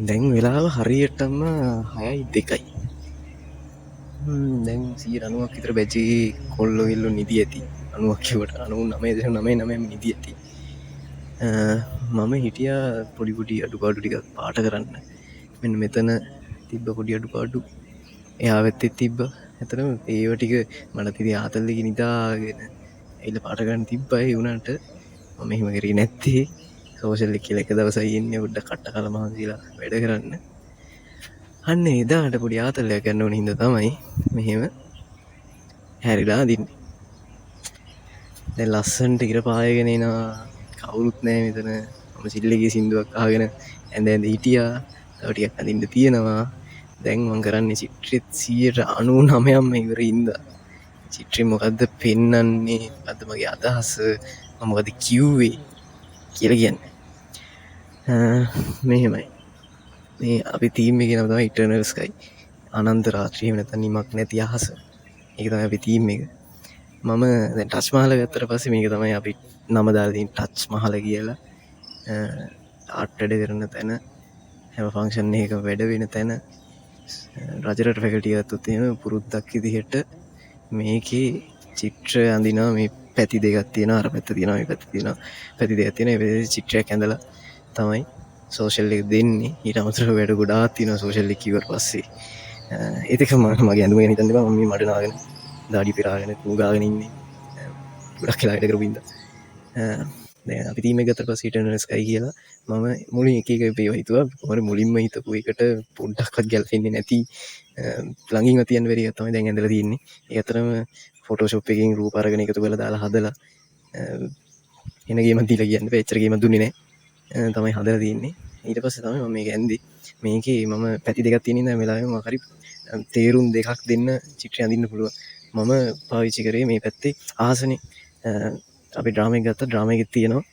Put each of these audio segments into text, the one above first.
දැන් වෙලාව හරියටම 6:02යි. දැන් 90ක් විතර බැච් එකේ කොල්ලෝ කෙල්ලෝ නිදි ඇති. 90ක් කිව්වට 99.99ම නිදි ඇති. මම හිටියා පොඩි පොඩි අඩුපාඩු ටිකක් පාට කරන්න. මෙන්න මෙතන තිබ්බ පොඩි අඩුපාඩු එහා පැත්තෙත් තිබ්බා. ඇත්තටම ඒව ටික මටත් ඉතින් ආතල් එකේ නිදාගෙන ඇවිල්ලා පාට කරන්න තිබ්බා. ඒ වුණාට මම එහෙම කරේ නැත්තේ සෝෂල් එක කියලා එක දවසයි එන්නේ, පොඩ්ඩක් කට්ට කාලා මහන්සිලා වැඩ කරන්න. අන්න එදාට පොඩි ආතල් එකක් ගන්න ඕන හින්දා තමයි මෙහෙම හැරිලා අඳින්නේ. දැන් ලස්සනට ඉර පායගෙන එනවා. කවුරුත් නෑ මෙතන. මම චිල් එකේ සින්දුවක් අහගෙන ඇඳ ඇඳ හිටියා. තව ටිකක් අඳින්න තියෙනවා. දැන් මං කරන්නේ චිත්‍රෙත් 99%ක්ම ඉවර හින්දා චිත්‍රෙ මොකද්ද පෙන්නන්නේ, මොකද්ද මගේ අදහස, මම මොකද්ද කිව්වේ කියලා කියන්නේ. මෙහෙමයි. මේ අපි තීම් එකේ නම තමයි ඉටර්නල් ස්කයි. අනන්ත රාත්‍රිය, එහෙම නැත්නම් නිමක් නැති අහස. ඒක තමයි අපි තීම් එක. මම දැන් ටච් මහල ගත්තට පස්සේ මේක තමයි අපි නම දාලා තියෙන්නේ ටච් මහල කියලා. ආර්ට් වැඩ කරන තැන, හැම ෆන්ක්ෂන් එකකම වැඩ වෙන තැන. රජරට ෆැකල්ටි ගත්තොත් එහෙම පුරුද්දක් විදිහට මේකේ චිත්‍ර අඳිනවා. මේ පැති දෙකක් තියෙනවා, අර පැත්ත තියෙනවා, මේ පැත්ත තියෙනවා. පැති දෙකක් තියෙනවා. ඒ පැත්තේ චිත්‍රයක් ඇඳලා තමයි සෝෂල් එක දෙන්නේ. ඊට අමතරව වැඩ ගොඩාක් තියෙනවා සෝෂල් එක කිව්වට පස්සේ. ඒත් එක්ක මගේ ඇඳුම ගැන හිතන්න එපා. මම මේ මඩ නාගෙන දාඩි පෙරාගෙන කුණු ගාගෙන ඉන්නේ. ගොඩක් වෙලා වැඩ කරපු හින්දා. දැන් අපි තීම් එක ගත්තට පස්සේ ඉටර්නල් ස්කයි කියලා මම මුලින් එක එක ඒවා හිතුවා. කොහොමද මුලින්ම හිතපු එකට පොඩ්ඩක්වත් ගැලපෙන්නේ නැති, ළඟින්වත් තියන්න බැරි එකක් තමයි දැන් ඇඳලා තියෙන්නේ. ඒ අතරම ෆොටෝෂොප් එකෙන් රූප අරගෙන එකතු කරලා දාලා හදලා, එන ගේමක් දීලා කියන්න බෑ. එච්චර ගේමක් දුන්නේ නෑ. තමයි හදලා තියෙන්නේ. ඊට පස්සේ තමයි මම මේක ඇන්දේ. මේකේ මම පැති දෙකක් තියෙන හින්දා මේ වෙලාවෙම මොකක් හරි තේරුම් දෙකක් දෙන්න චිත්‍රය අඳින්න පුළුවන්. මම පාවිච්චි කරේ මේ පැත්තේ අහසනේ. අපි ඩ්‍රාමා එක ගත්තා. ඩ්‍රාමා එකේ තියෙනවා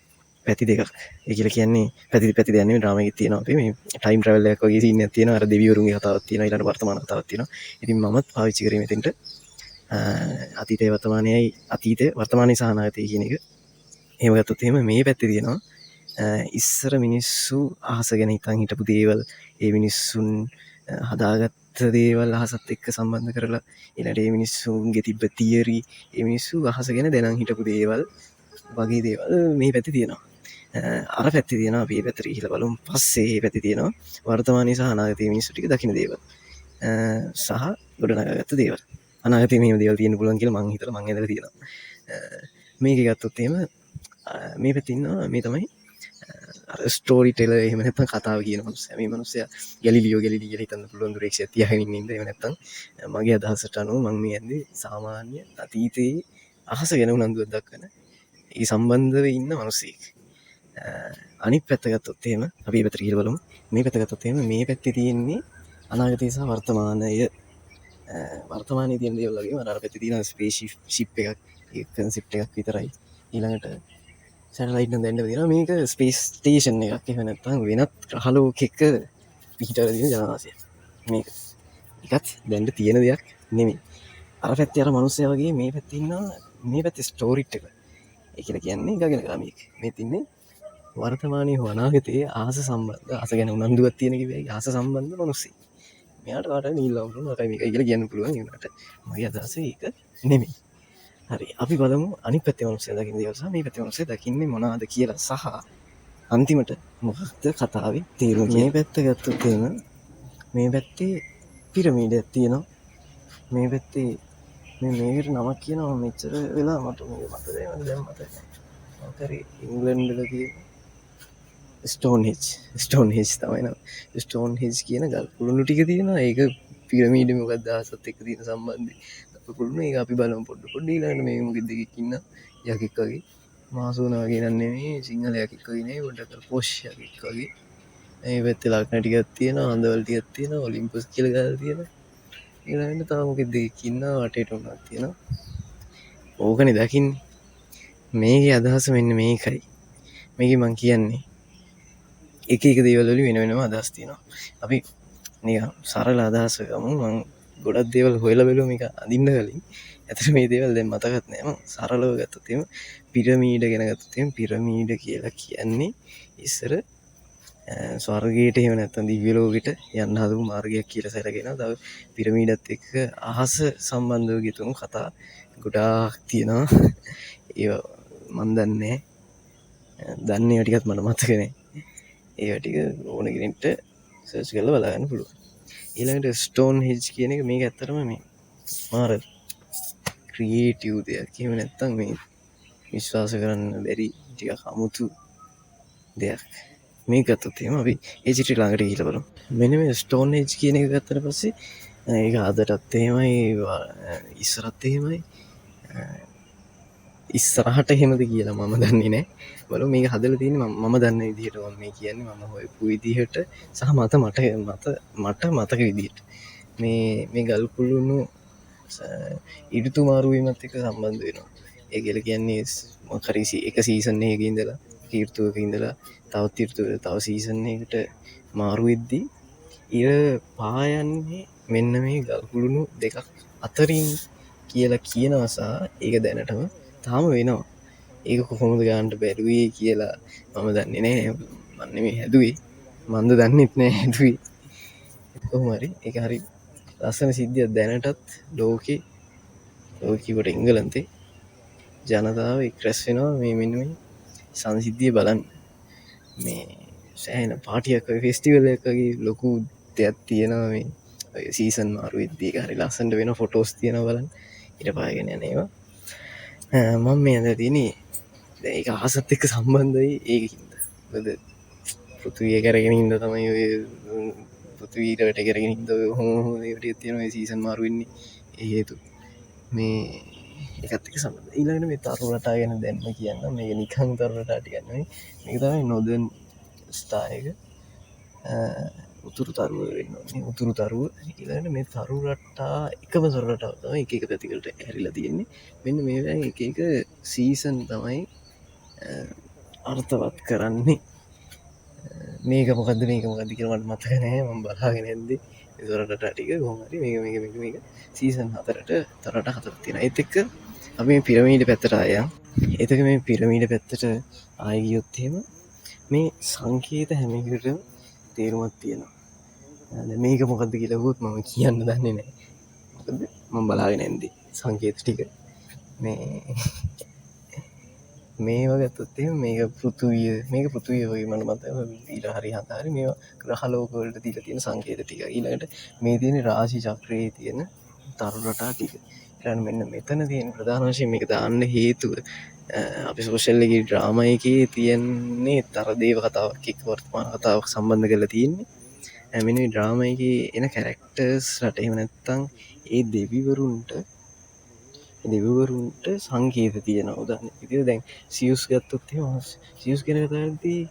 පැති දෙකක්. ඒ කියලා කියන්නේ පැති දෙකක් නෙමෙයි, ඩ්‍රාමා එකේ තියෙනවා අපි මේ ටයිම් ට්‍රැවල් එකක් වගේ සීන් එකක් තියෙනවා. අර දෙවිවරුන්ගේ කතාවක් තියෙනවා, ඊළඟ වර්තමාන කතාවක් තියෙනවා. ඉතින් මමත් පාවිච්චි කරේ මෙතෙන්ට අතීතය වර්තමානයයි, අතීතය වර්තමානය සහ අනාගතය කියන එක. එහෙම ගත්තොත් එහෙම මේ පැත්තේ තියෙනවා ඉස්සර මිනිස්සු අහස ගැන හිතන් හිටපු දේවල්, ඒ මිනිස්සුන් හදාගත්ත දේවල් අහසත් එක්ක සම්බන්ධ කරලා, ඊළඟට ඒ මිනිස්සුන්ගේ තිබ්බ තියරි, ඒ මිනිස්සු අහස ගැන දැනන් හිටපු දේවල් වගේ දේවල් මේ පැත්තේ තියෙනවා. අර පැත්තේ තියෙනවා, අපි මේ පැත්තට ගිහිල්ලා බලමු. පස්සේ මේ පැත්තේ තියෙනවා වර්තමානයේ සහ අනාගතයේ මිනිස්සු ටික දකින දේවල් සහ ගොඩනගාගත්ත දේවල්. අනාගතයේ මෙහෙම දේවල් තියෙන්න පුළුවන් කියලා මං හිතලා මං ඇඳලා තියෙනවා. මේක ගත්තොත් එහෙම මේ පැත්තේ ඉන්නවා, මේ තමයි අර ස්ටෝරි ටෙලර්, එහෙම නැත්නම් කතාව කියන මනුස්සයා. මේ මනුස්සයා ගැලිලියෝ ගැලිලි කියලා හිතන්න පුළුවන් දුරේක්ෂයක් තියාගෙන ඉන්න හින්දා. එහෙම නැත්නම් මගේ අදහසට අනුව මං මේ ඇන්දේ සාමාන්‍ය අතීතයේ අහස ගැන උනන්දුවක් දක්වන ඒ සම්බන්ධව ඉන්න මනුස්සයෙක්. අනිත් පැත්ත ගත්තොත් එහෙම අපි මේ පැත්තට ගිහලා බලමු. මේ පැත්ත ගත්තොත් එහෙම මේ පැත්තේ තියෙන්නේ අනාගතය සහ වර්තමානය. වර්තමානයේ තියෙන දේවල් වගේම අර පැත්තේ තියෙන ස්පේස් ෂිප් එකක්, ඒ කන්සෙප්ට් එකක් විතරයි. ඊළඟට සැටලයිට් නම් දැන්න තියෙනවා. මේක ස්පේස් ස්ටේෂන් එකක්. එහෙම නැත්නම් වෙනත් ග්‍රහ ලෝකෙක පිහිටලා තියෙන ජනවාසයක්. මේක එකත් දැන්න තියෙන දෙයක් නෙමෙයි. අර පැත්තේ අර මනුස්සයා වගේ මේ පැත්තේ ඉන්නවා, මේ පැත්තේ ස්ටෝරි එක. ඒ කියලා කියන්නේ ගගනගාමියෙක්. මේ තින්නේ වර්තමානයේ හෝ අනාගතයේ අහස සම්බන්ධ, අහස ගැන උනන්දුවක් තියෙන කිව්වයි අහස සම්බන්ධ මනුස්සයෙක්. මෙයාට කාටද නිල් අවුරුදු නරකයි මේකයි කියලා කියන්න පුළුවන්. ඒ වුණාට මගේ අදහස ඒක නෙමෙයි. හරි, අපි බලමු අනිත් පැත්තේ මනුස්සයා දකින්න දේවල් සහ මේ පැත්තේ මනුස්සයා දකින්නේ මොනවාද කියලා සහ අන්තිමට මොකක්ද කතාවේ තේරුම. මේ පැත්ත ගත්තොත් එහෙම මේ පැත්තේ පිරමීඩයක් තියෙනවා. මේ පැත්තේ මේකට නමක් කියනවා, මෙච්චර වෙලා මට මේක මතකයි, මට දැන් මතක නෑ. මොකක් හරි ඉංග්ලන්ඩ් වල තියෙන ස්ටෝන් හෙජ්, ස්ටෝන් හෙජ් තමයි නම. ස්ටෝන් හෙජ් කියන ගල් කුළුණු ටික තියෙනවා. ඒක පිරමීඩ මොකක්ද අහසත් එක්ක තියෙන සම්බන්ධය. කුළුණු ඒක අපි බලමු පොඩ පොඩ. ඊළඟට මේ මොකෙද්ද එකෙක් ඉන්න යකෙක් වගේ, මාසෝනා වගේ නන් නෙමෙයි, සිංහල යකෙක් වගේ නෙමෙයි, පොඩ්ඩක් අර පොෂ් යකෙක් වගේ. මේ පැත්තේ ලක්න ටිකක් තියෙනවා, හඳවල් ටිකක් තියෙනවා, ඔලිම්පස් කියලා ගහලා තියෙනවා. ඊළඟට තව මොකෙද්ද එකෙක් ඉන්නවා, වටේට උණක් තියෙනවා. ඕකනේ දකින්නේ. මේකේ අදහස මෙන්න මේකයි. මේකේ මං කියන්නේ එක එක දේවල් වලින් වෙන වෙනම අදහස් තියෙනවා. අපි නිකන් සරල අදහස ගමු. මං ගොඩක් දේවල් හොයලා බැලුවා මේක අඳින්න කලින්. ඇත්තට මේ දේවල් දැන් මතකත් නෑ. මං සරලව ගත්තොත් එහෙම පිරමීඩ ගැන ගත්තොත් එහෙම පිරමීඩ කියලා කියන්නේ ඉස්සර ස්වර්ගයට එහෙම නැත්නම් දිව්‍ය ලෝකෙට යන්න හදපු මාර්ගයක් කියලා සැලකෙනවා. තව පිරමීඩත් එක්ක අහස සම්බන්ධව ගෙතුණු කතා ගොඩාක් තියෙනවා. ඒවා මන් දන්නේ නෑ. දන්නේ ඒවා ටිකත් මට මතක නෑ. ඒවා ටික ඕන කෙනෙක්ට සර්ච් කරලා බලා ගන්න පුළුවන්. ඊළඟට ස්ටෝන් හෙජ් කියන එක, මේක ඇත්තටම මේ මාර ක්‍රියේටිව් දෙයක්. එහෙම නැත්නම් මේ විශ්වාස කරන්න බැරි ටිකක් අමුතු දෙයක්. මේක ගත්තොත් එහෙම අපි ඒ චිත්‍රය ළඟට ගිහිල්ලා බලමු. මෙන්න මේ ස්ටෝන් හෙජ් කියන එක ගත්තට පස්සේ ඒක අදටත් එහෙමයි, ඉස්සරත් එහෙමයි, ඉස්සරහට එහෙමද කියලා මම දන්නේ නෑ. බලමු මේක හදලා තියෙන්නේ මම දන්න විදිහට මම මේ කියන්නේ, මම හොයපු විදිහට සහ මට මතක විදිහට මේ ගල් කුළුණු ඍතු මාරු වීමත් එක්ක සම්බන්ධ වෙනවා. ඒ කියලා කියන්නේ මොකක් හරි එක සීසන් එකක ඉඳලා, එක ඍතුවක ඉඳලා තවත් ඍතුවකට තව සීසන් එකකට මාරු වෙද්දී ඉර පායන්නේ මෙන්න මේ ගල් කුළුණු දෙකක් අතරින් කියලා කියනවා සහ ඒක දැනටම තාම වෙනවා. ඒක කොහොමද ගන්නට බැරුවේ කියලා මම දන්නේ නෑ. මන් නෙමෙයි හැදුවේ, මන්ද දන්නෙත් නෑ හැදුවේ. කොහොම හරි ඒක හරි ලස්සන සිද්ධියක්. දැනටත් ලෝකේ කිව්වට එංගලන්තේ ජනතාව එක් රැස් වෙනවා මේ මෙන්න මේ සංසිද්ධිය බලන්න. මේ සෑහෙන පාටියක් වගේ, ෆෙස්ටිවල් එකක් වගේ ලොකු දෙයක් තියෙනවා මේ ඔය සීසන් මාරු වෙද්දී. ඒක හරි ලස්සනට වෙන ෆොටෝස් තියෙනවා බලන්න. ඊට පාගෙන යන ඒවා. මම මේ ඇඳලා තියෙන්නේ දැන් ඒක අහසත් එක්ක සම්බන්ධයි ඒක හින්දා. මොකද පෘථිවිය කැරගෙන හින්දා තමයි ඔය පෘථිවියට වැට කැරගෙන හින්දා ඔය ඔහොම ඔහොම ඒවා ටිකක් තියෙනවා. ඒ සීසන් මාරු වෙන්නේ ඒ හේතු. මේ ඒකත් එක්ක සම්බන්ධයි. ඊළඟට මේ තරු රටා ගැන දැන්ම කියන්නම්. මේක නිකන් තරු රටා ටිකක් නෙමෙයි. මේක තමයි නොදර්න් ස්ටාර් එක. උතුරු තරුව වෙන්න ඕනේ. උතුරු තරුව. ඊළඟට මේ තරු රටා එකම තරු රටාව තමයි එක එක පැතිකඩට හැරිලා තියෙන්නේ. මෙන්න මේවෙන් එක එක සීසන් තමයි අර්ථවත් කරන්නේ. මේක මොකද්ද, මේක මොකද්ද කියලා මට මතක නෑ. මම බලාගෙන යද්දි ඒ තරු රටා ටික කොහොම හරි මේක, මේක, මේක, මේක සීසන් හතරට තරු රටා හතරක් තියෙනවා. ඒත් එක්ක අපි මේ පිරමීඩ පැත්තට ආය යන්. ඒත් එක්ක මේ පිරමීඩ පැත්තට ආය ගියොත් එහෙම මේ සංකේත හැම එකකටම තේරුමක් තියෙනවා. දැන් මේක මොකද්ද කියලා ඇහුවොත් මම කියන්න දන්නේ නෑ. මොකද මම බලාගෙන යද්දි සංකේත ටික මේවා ගත්තොත් එහෙම මේක පෘථුවිය, මේක පෘථුවිය වගේ මට මතකයි. ඊට හරි හත හරි මේවා ග්‍රහ ලෝක වලට දීලා තියෙන සංකේත ටික. ඊළඟට මේ තියෙන රාශි චක්‍රයේ තියෙන තරු රටා ටික. ඊළඟට මෙන්න මෙතන තියෙන ප්‍රධාන වශයෙන් මේක දාන්න හේතුව, අපි සෝෂල් එකේ ඩ්‍රාමා එකේ තියෙන්නේ තර දේව කතාවක් එක්ක වර්තමාන කතාවක් සම්බන්ධ කරලා තියෙන්නේ. මෙන්න මේ ඩ්‍රාමා එකේ එන කැරක්ටර්ස් රට එහෙම නැත්නම් ඒ දෙවිවරුන්ට සංකේත තියෙනවා. උදාහරණයක් විදියට දැන් සියුස් ගත්තොත් එහෙම සියුස් ගැන කතා කරද්දී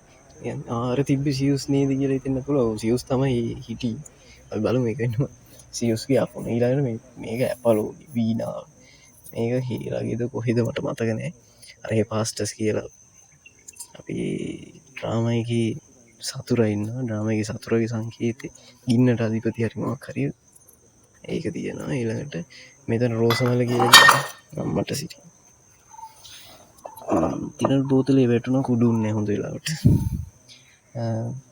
ආර තිබ්බේ සියුස් නේද කියලා හිතෙන්න පුළුවන්. ඔව්, සියුස් තමයි හිටියේ. අපි බලමු මේක වෙනම. සියුස්ගේ අකුණ. ඊළඟට මේක ඇපලෝගේ වීණාව. මේක හීරාගේද කොහෙද මට මතක නෑ. අර හෙපාස්ටස් කියලා අපි ඩ්‍රාමා එකේ සතුරා ඉන්නවා. ඩ්‍රාමා එකේ සතුරගේ සංකේතේ ගින්නට අධිපති හරි මොකක් හරි ඒක තියෙනවා. ඊළඟට මෙතන රෝසමල කියලා කියනවා. මට සිටි තිනල් බෝතලේ වැටුණා කුඩු උන්නේ හොඳ වෙලාවට.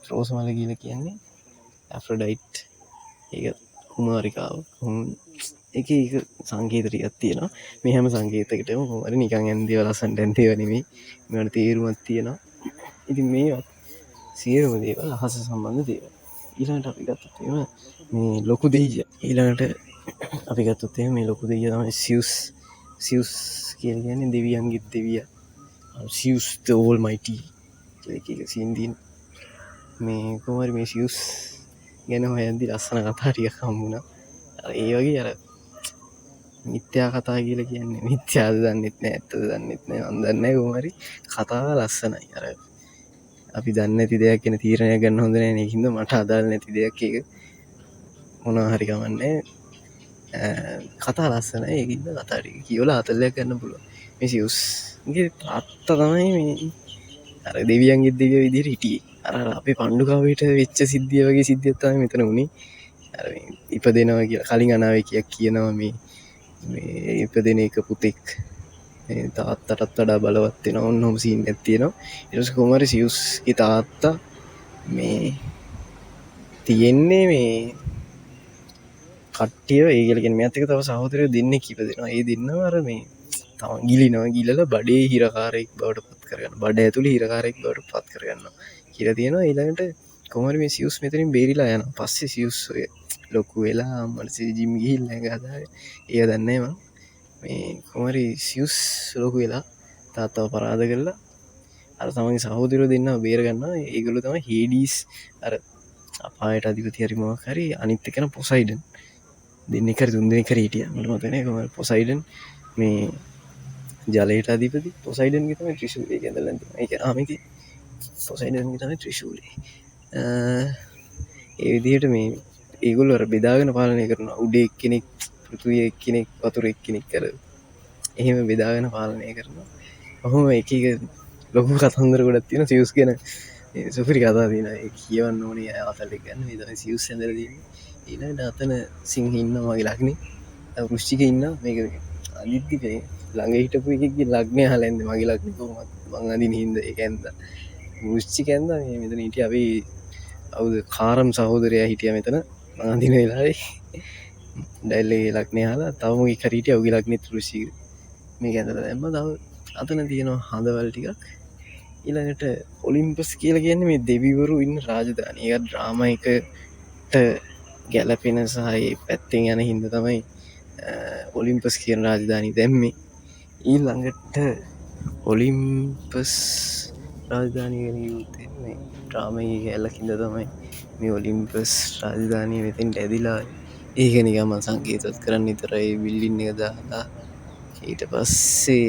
රෝසමල කියලා කියන්නේ ඇෆ්‍රොඩයිට්. ඒක කුමාරිකාව. එක එක සංකේත ටිකක් තියෙනවා. මේ හැම සංකේතයකටම කොහොම හරි නිකන් ඇන්දේව ලස්සනට ඇන්දේව නෙමෙයි. මේවට තේරුමක් තියෙනවා. ඉතින් මේවත් සියලුම දේවල් අහස සම්බන්ධ දේවල්. ඊළඟට අපි ගත්තොත් එහෙම මේ ලොකු දෙයියා. ඊළඟට අපි ගත්තොත් එහෙම මේ ලොකු දෙයියා තමයි සියුස්. සියුස් කියලා කියන්නේ දෙවියන්ගේ දෙවියා. සියුස් ද ඕල්මයිටි කියලා එක එක සීන් තියෙන. මේ කොහොම හරි මේ සියුස් ගැන හොයද්දි ලස්සන කතා ටිකක් හම්බුණා. අර ඒ වගේ අර මිත්‍යා කතා කියලා කියන්නේ මිත්‍යාද දන්නෙත් නෑ, ඇත්තද දන්නෙත් නෑ, මන් දන්නේ නෑ. කොහොම හරි කතාව ලස්සනයි. අර අපි දන්නේ නැති දෙයක් ගැන තීරණයක් ගන්න හොඳ නෑ නේ. ඒකින්ද මට අදාළ නැති දෙයක් ඒක මොනවා හරි කමන්නේ. කතා ලස්සනයි. ඒකින්ද කතා ටික කියවලා ආතල්ලයක් ගන්න පුළුවන්. මේ සියුස්ගේ තාත්තා තමයි මේ අර දෙවියන්ගේ දෙවියෝ විදිහට හිටියේ. අර අර අපේ පණ්ඩුකාවේට වෙච්ච සිද්ධිය වගේ සිද්ධියක් තමයි මෙතන වුනේ. අර මේ ඉපදෙනවා කියලා කලින් අනාවැකියක් කියනවා මේ ඉපදෙන එක පුතෙක් මේ තාත්තටත් වඩා බලවත් වෙනවා. ඔන්න ඔහොම සීන් එකක් තියෙනවා. ඊට පස්සේ කොහොම හරි සියුස්ගේ තාත්තා මේ තියෙන්නේ මේ කට්ටිය ඒ කියලා කියන්නේ මෙයාත් එක්ක තව සහෝදරයෝ දෙන්නෙක් ඉපදෙනවා. ඒ දෙන්නම අර මේ තමන් ගිලිනවා, ගිලලා බඩේ හිරකාරයෙක් බවට පත් කරගන්න, බඩ ඇතුලේ හිරකාරයෙක් බවට පත් කරගන්නවා කියලා තියෙනවා. ඊළඟට කොහොම හරි මේ සියුස් මෙතනින් බේරිලා යනවා. පස්සේ සියුස් ඔය ලොකු වෙලා අම්මට ජිම් ගිහිල්ලා ඇඟ හදාගෙන ඒව දන්නේ නැහැ මං. මේ කොහොම හරි සියුස් ලොකු වෙලා තාත්තව පරාද කරලා අර තමන්ගේ සහෝදරයෝ දෙන්නව බේර ගන්නවා. ඒගොල්ලෝ තමයි හේඩීස් අර අපායට අධිපති හරි මොකක් හරි, අනිත් එක නම් පොසයිඩන්. දෙන්නෙක් හරි තුන් දෙනෙක් හරි හිටියා මට මතක නෑ. කොහොම හරි පොසයිඩන් මේ ජලයට අධිපති. පොසයිඩන්ගේ තමයි ත්‍රිශූලය ඇඳලා තියෙන්නේ. ඒ කියන්නේ මේකේ පොසයිඩන්ගේ තමයි ත්‍රිශූලය. ඒ විදිහට මේ ඒගොල්ලෝ අර බෙදාගෙන පාලනය කරනවා. උඩ එක්කෙනෙක්, පෘථුවිය එක්කෙනෙක්, වතුර එක්කෙනෙක් අර එහෙම බෙදාගෙන පාලනය කරනවා. ඔහොම එක එක ලොකු කතන්දර ගොඩක් තියෙනවා සියුස් ගැන. මේ සුපිරි කතා තියෙනවා. ඒ කියවන්න ඕනේ ආතල් එක ගන්න. මේ තමයි සියුස් ඇඳලා තියෙන්නේ. ඊළඟට අතන සිංහ ඉන්නවා මගේ ලග්නේ. තව වෘශ්චික ඉන්නවා. මේක අනිත් එක ළඟ හිටපු එකෙක්ගේ ලග්නය අහලා ඇන්දේ. මගේ ලග්නේ කොහොමද මං අඳින හින්දා ඒක ඇන්දා. වෘශ්චික ඇන්දා. මේ මෙතන හිටියා අපි කවුද කාරම් සහෝදරයා හිටියා මෙතන මං අඳින වෙලාවේ. ඩැල් එකේ ලග්නය අහලා තව මොකෙක් හරි හිටියා. ඔහුගේ ලග්නෙත් වෘශ්චික. මේක ඇඳලා දැම්මා. තව අතන තියෙනවා හඳවල් ටිකක්. ඊළඟට ඔලිම්පස් කියලා කියන්නේ මේ දෙවිවරු ඉන්න රාජධානිය. ඒක ඩ්‍රාමා එකට ගැලපෙන සහ ඒ පැත්තෙන් යන හින්දා තමයි ඔලිම්පස් කියන රාජධානිය දැම්මේ. ඊළඟට ඔලිම්පස් රාජධානිය ගැන කිව්වොත් එහෙම මේ ඩ්‍රාමා එකේ කැලලක් හින්දා තමයි මේ ඔලිම්පස් රාජධානිය මෙතෙන්ට ඇදිලා. ඒක නිකන් මං සංකේතවත් කරන්න විතරයි බිල්ඩින් එක දාලා ඊට පස්සේ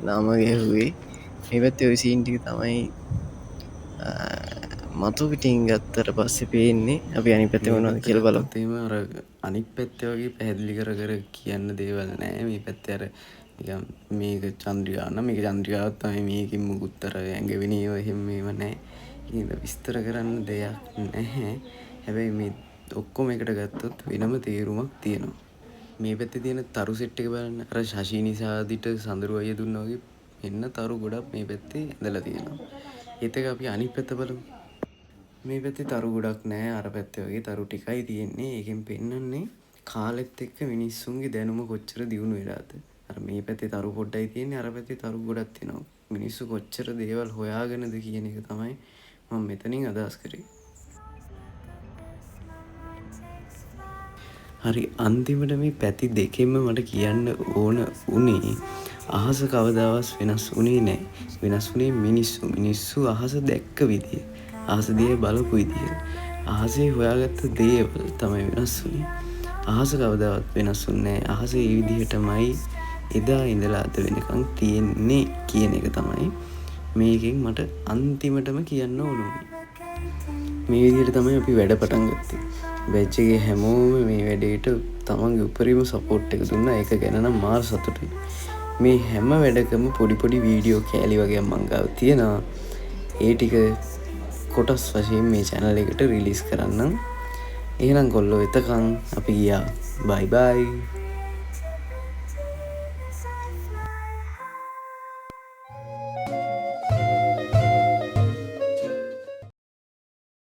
නම ගැහුවේ. මේ පැත්තේ ඔය සීන් ටික තමයි මතු පිටින් ගත්තට පස්සේ පේන්නේ. අපි අනිත් පැත්තේ මොනවද කියලා බලමු. එහෙම අර අනිත් පැත්තේ වගේ පැහැදිලි කර කර කියන්න දේවල් නෑ. මේ පැත්තේ අර නිකන් මේක චන්ද්‍රිකාව නම් මේක චන්ද්‍රිකාවක් තමයි. මේකෙන් මුකුත් අර ඇඟවෙන ඒවා එහෙම මේව නෑ. ඉතින් විස්තර කරන්න දෙයක් නැහැ. හැබැයි මේ ඔක්කොම එකට ගත්තොත් වෙනම තේරුමක් තියෙනවා. මේ පැත්තේ තියෙන තරු සෙට් එක බලන්න. අර ශශි නිසාදිට සඳරු අයියා දුන්නා වගේ එන්න තරු ගොඩක් මේ පැත්තේ ඇඳලා තියෙනවා. ඒත් එක අපි අනිත් පැත්ත බලමු. මේ පැත්තේ තරු ගොඩක් නෑ. අර පැත්තේ වගේ තරු ටිකයි තියෙන්නේ. ඒකෙන් පෙන්වන්නේ කාලෙත් එක්ක මිනිස්සුන්ගේ දැනුම කොච්චර දියුණු වෙලාද. අර මේ පැත්තේ තරු පොඩ්ඩයි තියෙන්නේ, අර පැත්තේ තරු ගොඩක් තියෙනවා. මිනිස්සු කොච්චර දේවල් හොයාගෙනද කියන එක තමයි මම මෙතනින් අදහස් කරේ. හරි, අන්තිමට මේ පැති දෙකෙන්ම මට කියන්න ඕන උනේ අහස කවදාවත් වෙනස් වුණේ නෑ. වෙනස් වුණේ මිනිස්සු. මිනිස්සු අහස දැක්ක විදිය, අහස දිහා බලපු විදිය, අහසේ හොයාගත්ත දේවල් තමයි වෙනස් වුණේ. අහස කවදාවත් වෙනස් වුණේ නෑ. අහස ඒ විදිහටමයි එදා ඉඳලා අද වෙනකන් තියෙන්නේ කියන එක තමයි මේකෙන් මට අන්තිමටම කියන්න ඕන වුණේ. මේ විදිහට තමයි අපි වැඩ පටන් ගත්තේ. බැච් එකේ හැමෝම මේ වැඩේට තමන්ගේ උපරිම සපෝට් එක දුන්නා. ඒක ගැන නම් මාර සතුටුයි. මේ හැම වැඩකම පොඩි පොඩි වීඩියෝ කෑලි වගේ මං ගාව තියෙනවා. ඒ ටික කොටස් වශයෙන් මේ චැනල් එකට රිලීස් කරන්නම්. එහෙනම් කොල්ලෝ එතකන් අපි ගියා. බයි බයි.